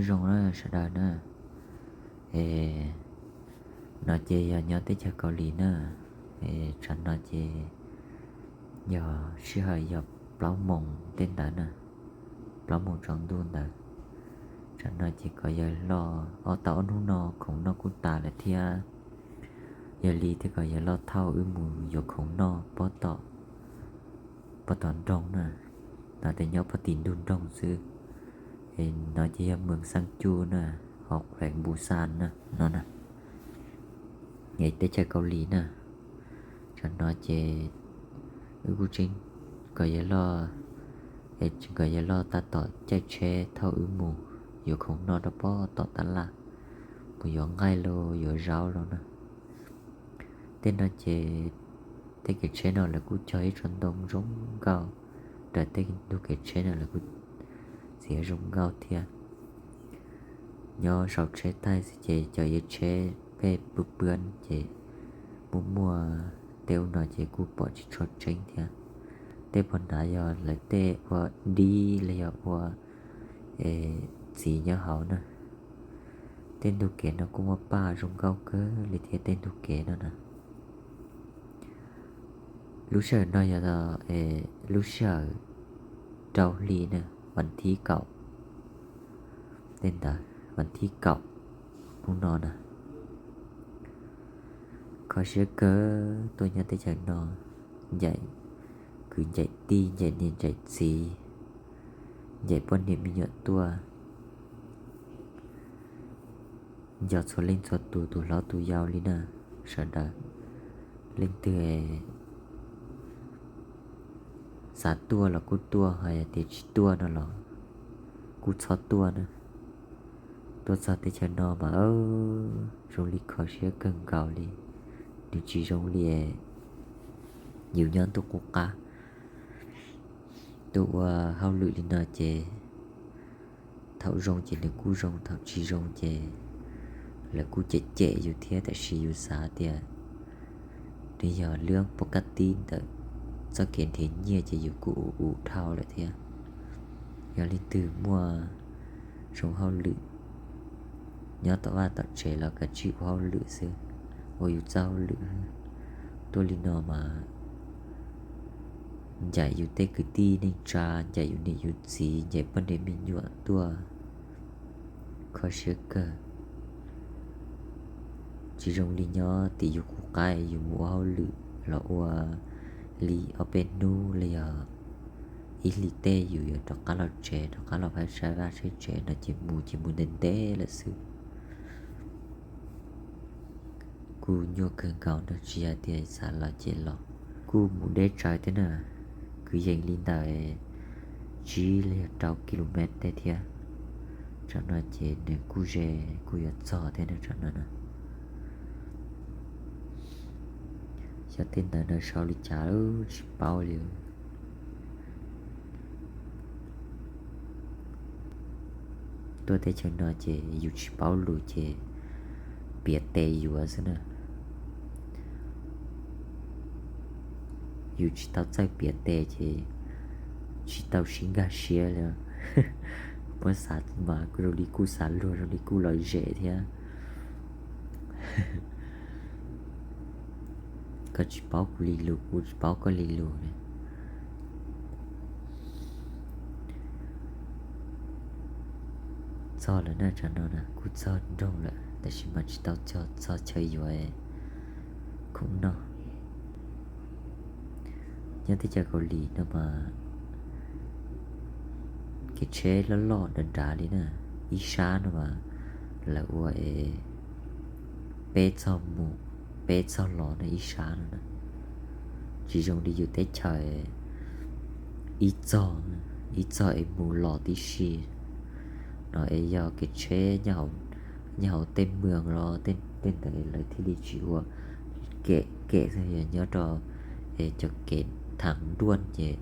Zoo na sawv daws na, es no ces yog nyob teb chaws Kaus Lim na, es tsam no ces yog sij hawm yog plaub moos tej ntawd na, plaub moos tsaus ntuj ntawd. Tsam no ces kom yawg loj, ob tau ob hnub no khoom noj kuj tas lawm thiab. Yog li thiaj kom yawg loj thauj wb mus yuav khoom noj pob tom, pob tom nroog na, no ces nyob pob tim ntug nroog xwb. Es no ces yog moos Xaab Cuj na, hauv khuees Npus Xas na no na, es teb chaws Kaus Lim na. Tsam no ces wb kuj tseem kom yawg loj, es tseem kom yawg loj tab tom caij tsheb thauj wb mus yuav khoom noj rau pob tom tab laj, mus yuav nqaij los yuav zaub los na. Tej no ces tej kev tsheb no lawv kuj cog ib tsob ntoo zoo nkauj, raws tej ntug kev tsheb no lawv kuj txiav zoo nkauj thiab. Nyob saum tsheb thaij xwb ces cov iav tsheb pheej pw pw ces muaj muaj tej ub no ces kuj pom tsis tshua tseeb thiab. Tej pom nrad yog lawv tej ua dib los yog ua txiv nyob hauv na. Tej ntug kev no kuj muaj paj zoo nkauj kawg li thiab tej ntug kev no na. Lub sij hawm no yog lub sij hawm rau hli na, vas thib kaum, tej ntawd vas thib kaum hnub no na. Kho siab kawg tuaj nyob teb chaws no, ncaim kwv ncaim tij ncaim niam ncaim txiv, ncaim poj niam me nyuam tuaj, nco txhua leej txhua tus, tus hlob tus yau li na. Sawv daws, leej twg xav tuaj los kuj tuaj, hos yog tias tsis tuaj no los kuj txhob tuaj na. Tuaj txog teb chaws no mas zoo li kho siab kawg nkaus li. Nws tsis zoo li yus nyob ntuj qub qab. Tuaj ua hauj lwm li no ces thaum zoo ces nws kuj zoo, thaum tsis zoo ces lawv kuj cem cem yus thiab, tab sis yus xav tias nws yog lub pov kaj tib ntawm txoj kev nrhiav nyiaj ces yus kuj ua ua dhau lawm thiab. Yog leej twg muaj zoo hauj lwm nyob tom vaj tom tsev los kav tsij ua hauj lwm xwb, ua yus txoj hauj lwm. Tuaj li no mas ncaim yus tej kwv tij neej tsa, ncaim yus niam yus txiv, ncaim poj niam me nyuam tuaj, kho siab kawg. Tsis zoo li nyob tim yus qub qab yus mus ua hauj lwm los ua li ob peb hnub los yog ib hlis tej yus yuav rov qab los tsev, rov qab los pab saib vaj saib tsev no ces mus ces mus ntev ntev lawm xwb. Kuj nyuaj kawg nkaus no, tsis yog tias xav los ces los. Kuj mus deb tsawv thiab na, kwv yees li ntawm tsib los yog rau ki lu mev tej thiab. Tsam no ces nws kuj ze, kuj yuav txog thiab na tsam no na. Xyov tej ntawd no sau li cas tsis paub li. Tuaj teb chaws no ces yus tsis paub lus ces piav tes yuav xwb na. Yus tsis tau txawj piav tes ces tsis tau sib nkag siab li. Muab xav mas zoo li kuj xav luag, zoo li kuj lom zem thiab. Koj tsis paub kuv li lus, kuv tsis paub koj li lus. Txog lawm na, tsam no na kuj txog nroog lawm tab sis mas tsis tau txog chaw yuav khoom noj. Nyob teb chaws Kaus Lim no mas kev tsheb loj loj nrad nrad li na, ib sab no mas lawv ua es peb txog mus, peb txog los no ib sab no na. Tsis zoo li yus teb chaws ib txog, ib txog es mus los tib si no es yog kev tsheb nyob hauv tej mws los tej ntawd lawv thiaj li tsis ua kem, kem xwb, yog nyob rau es cov kev thav nruaj ces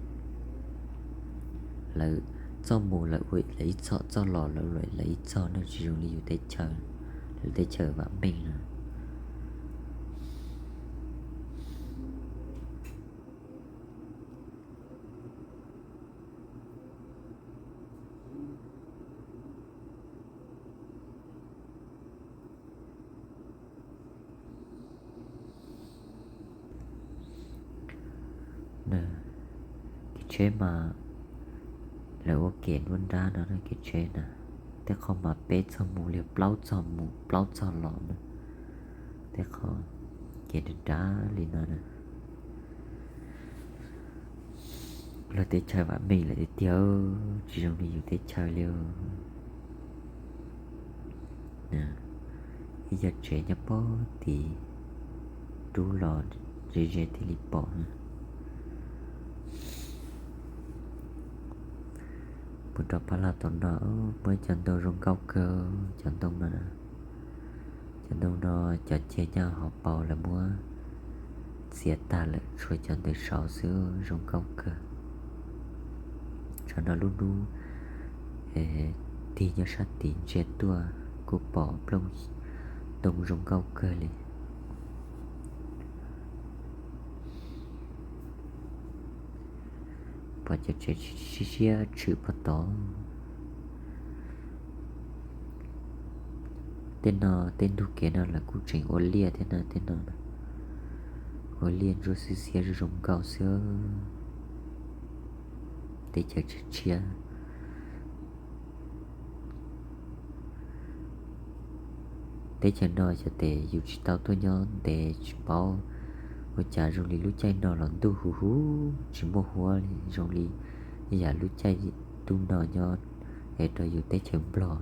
lawv txoj mus lawv ua lawv ib txoj, txoj los lawv ua lawv ib txoj no, tsis zoo li yus teb chaws, yus teb chaws vam meej no. tsheb mas lawv ua kev nruab nrab no, kev tsheb na, tej qho mas peb txog mus li plaub txog mus plaub txog los na, tej qho kev nruab nrab li no na. Luag teb chaws vam meej lawm tiag tiag, tsis zoo li yus teb chaws li. Ib yog tsev nyob pog tid, rub los ze ze thiaj li pom. Mus rau Pab Laj tom no, muaj cov ntoo zoo nkauj kawg, cov ntoo no. Cov ntoo no cov ceg nyob hauv paus lawv muab txiav tag lawm, tshuav cov ntawm saud xwb, zoo nkauj kawg. Tsam no lub hnub tig nyob sab tid ntsia tuaj kuj pom nplooj ntoo zoo nkauj kawg li. Pom cov tsev siab siab tshwm pog tod. Tej no tej ntug kev no lawv kuj tseem ua liaj thiab na, tej no ua liaj ntsuab xwb, siab zoo zoo nkauj xwb. Teb chaws tshiab tshiab. Teb chaws no xyov tes yus tsis tau tuaj nyob ntev tsis paub, ua cas zoo li lub caij no los ntuj huv huv tsis muaj huab li, zoo li yam lub caij ntuj no nyob es rau yus teb chaws Nplog.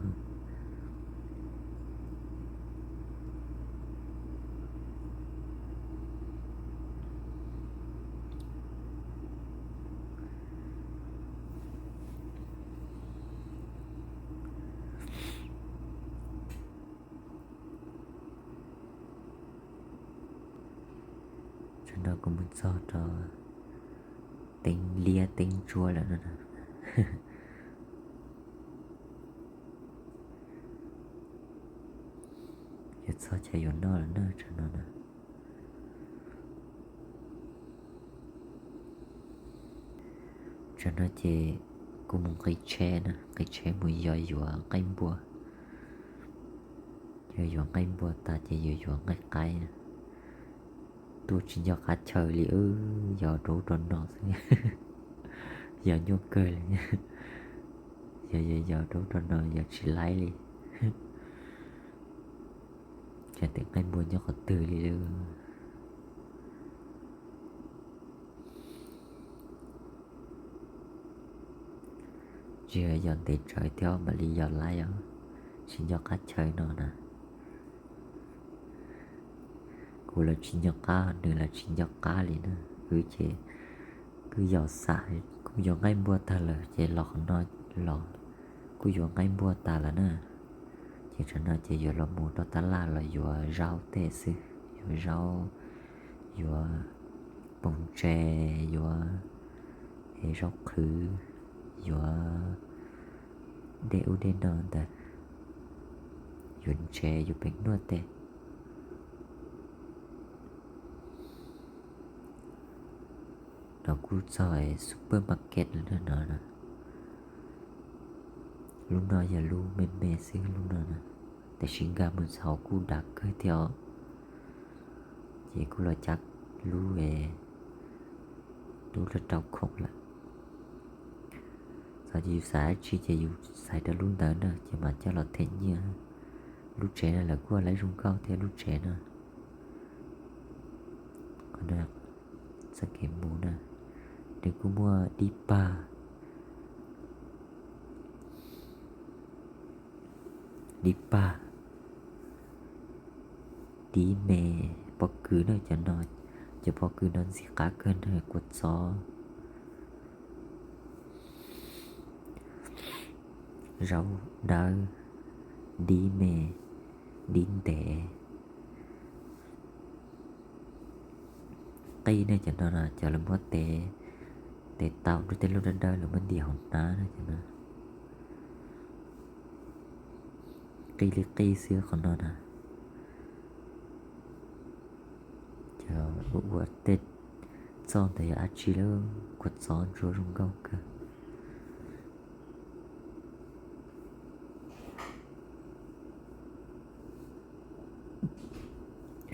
Tam no kuv mus txog rau teeb liab teeb ntsuab lawm no. Yuav txog chaw yuav noj lawm na, tam no na. Tam no ces kuv mus nqis tsheb na, nqis tsheb mus yos yuav nqaij npua. Yog yuav nqaij npua tas ces yuav yuav nqaij qaib. Tuaj tsis nco qab chaw li, wb yos rau ub rau no xwb, yos nyuaj kawg li. Yog yos yos rau ub rau no yos tsis laib li. Cas tej nqaij npua nyob qhov twg li lawm. Tsis yog yos ntev tsawv thiab mam li yos laib os, tsis nco qab chaw no na. Kuv los tsis nco qab, nws los tsis nco qab li na. Wb ces kuj yos xam, kuj yuav nqaij npua tag lawm ces los qhov no los, kuj yuav nqaij npua tas lawm na. Ces tam no ces yuav los mus rau tab laj los yuav zaub tej xwb, yuav zaub, yuav poom ntses, yuav zaub qhwv, yuav dej ub dej no ntawd, yuav ntses yuav peem nuaj tej. No kuj txog supermarket lawm no. Lub no yog lub me me xwb lub no na, tab sis nkag mus txog kuj dav kawg thiab os. Ces kuj los cab lub, lub rau rau khoom lawm. Txog ces yus xav dab tsi ces yus xaiv rau lub ntawd na, ces mam coj los them nyiaj. Lub tsev no lawv kuj laib zoo nkauj thiab lub tsev no. Qhov no txoj kev mus na, nws kuj muaj dib pag, dib pag, dib me, pob kws na, cov no, cov pob kws no ntxim qab kawg na, kua txob, zaub dawb, dib me, dib ntev, qij ne, cov no na cov lawv muab tev, tev tau rau tej lub dawb dawb lawv muab ntim hauv hnab na cov no. Qij li qij xwb qhov no na. Cov ua ua tej txoj ntawd yog dab tsi lawm, kua txob ntsuab zoo nkauj kawg.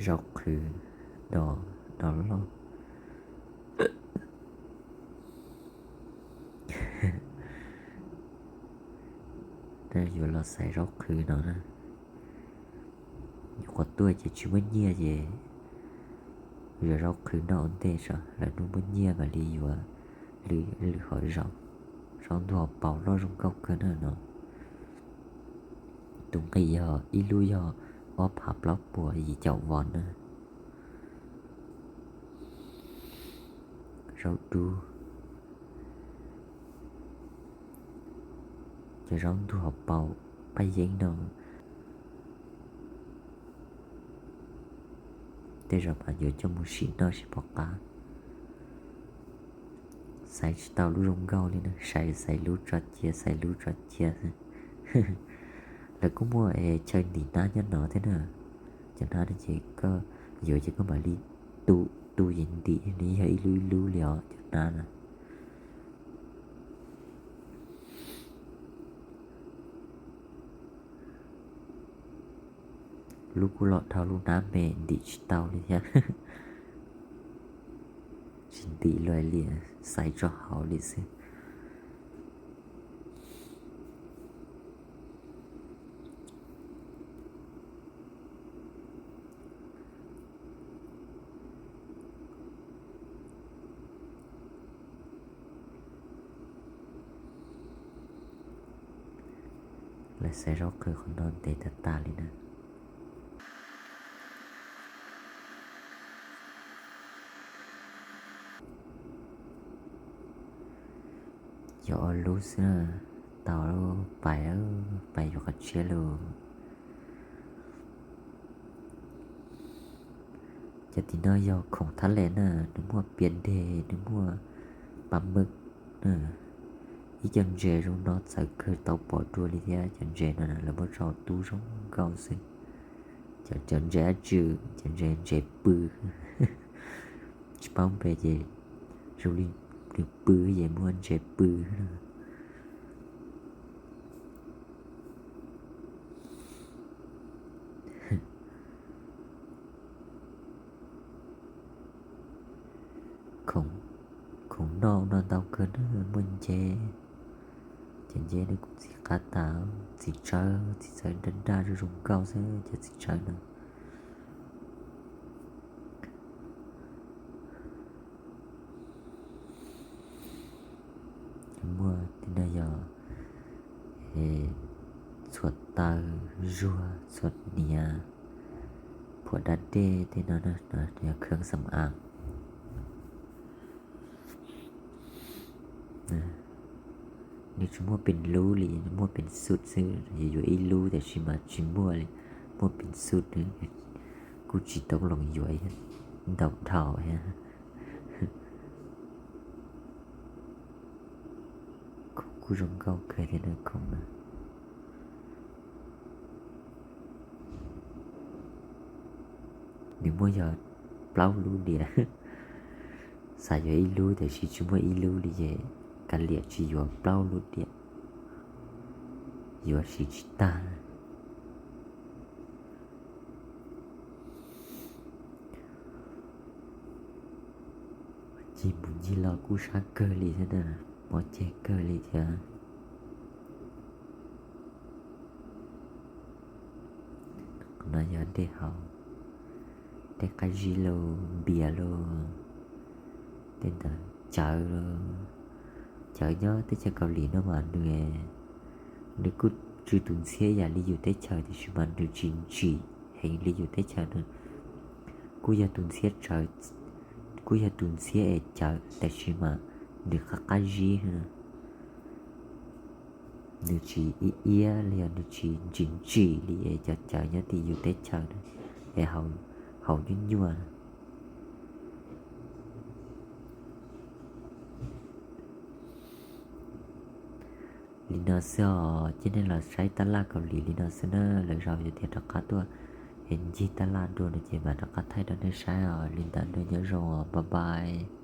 Zaub qhwv, dos, dos loj. Xaiv zaub qhwv no na. Nyuam qhuav tuaj ces tsis muaj nyiaj ces yuav zaub qhwv noj ua ntej, lwm hnub muaj nyiaj mam li yuav lwm hom zaub. Zaub ntuag hauv paus loj zoo nkauj kawg na no. Tus nqi yog ib lub yog ob phav plaub puas yim caum vos na. Zaub dub. Cov zaub ntuag hauv paus paj yeeb no, tej zaum mas yuav coj mus sim noj seb puas qab. Xaiv tsis tau lub zoo nkauj li na, xaiv xaiv lub tso cia, xaiv lub tso cia. Lawv kuj muaj chaw ntim hnab nyob no thiab na. Cov hnab no ces koj yuav ces koj mam li tu, tu ces ntim, nws yog ib lub ib lub li os cov hnab na. Lub kuj los dhau lub hnab me, ntim tsis tau li thiab. Tsis ntim luag li, xaiv tso hauv li xwb. Lawv xaiv zaub qhwv qhov no ntev tag tag li na. Yog ob lub xwb na, tau pais, pais yuav qhov tshiab lauj. Cov tim no yog khoom thab les na, nws muaj pias deg, nws muaj pas mawm na. Ib co ntses zoo no txawv kawg tau pom dua li thiab, cov ntses no lawv muab tso tu zoo nkauj xwb. Cov, cov ntses dab tsi, cov ntses, ntses pw. Tsis paub npe ces zoo li nws pw ces muaj ntses pw. Khoom, khoom noj no ntau kawg na, muaj nceb. Cov nceb no kuj txiv qab tas, txiv tsawb, txiv tsawb daj daj zoo zoo nkauj xwb cov txiv tsawb no. Muaj tej no yog txhuam taw, zuag, txhuam hniav, phuam da dej tej no, yog khawb xam av. Nws tsis muaj pes lub li, nws muaj pes xub xwb, yuav yuav ib lub tab sis mas tsis muaj li, muaj pes xub, kuj tsis tau loos yuav, ntaus dhau thiab. Khoom kuj zoo nkauj kawg thiab na khoom na. Nws muaj yog plaub lub diam, xav yuav ib lub tiam sis tsis muaj ib lub li ces kav liam tsis yuav plaub lub diam, yuav siv tsis tag. Ncig mus ncig los kuj sab kawg li thiab na, pov ceg kawg li thiab. No yog dej haus, dej qab zib los, npias los, tej ntawd cawv los. Cawv nyob teb chaws Kaus Lim no mas nws, nws kuj tsw tus ntxhiab yam li yus teb chaws tiam sis mas nws tsis ntsim heev li yus teb chaws no. Kuj yog tus ntxhiab tsawv, kuj yog tus ntxhiab es cawv tab sis mas nws qab qab zib, nws tsis iab iab li, yog nws tsis ntsim ntsim li es cov cawv nyob tim yus teb chaws no es haus nyuaj nyuaj. Li no xwb os, cia nej los saib tab laj Kaus Lim li no xwb na, lwm zaus yog tias rov qab tuaj es ncig tab laj dua no ces mam rov qab thaij rau nej saib os. Li ntawd nyob zoo os, bye bye.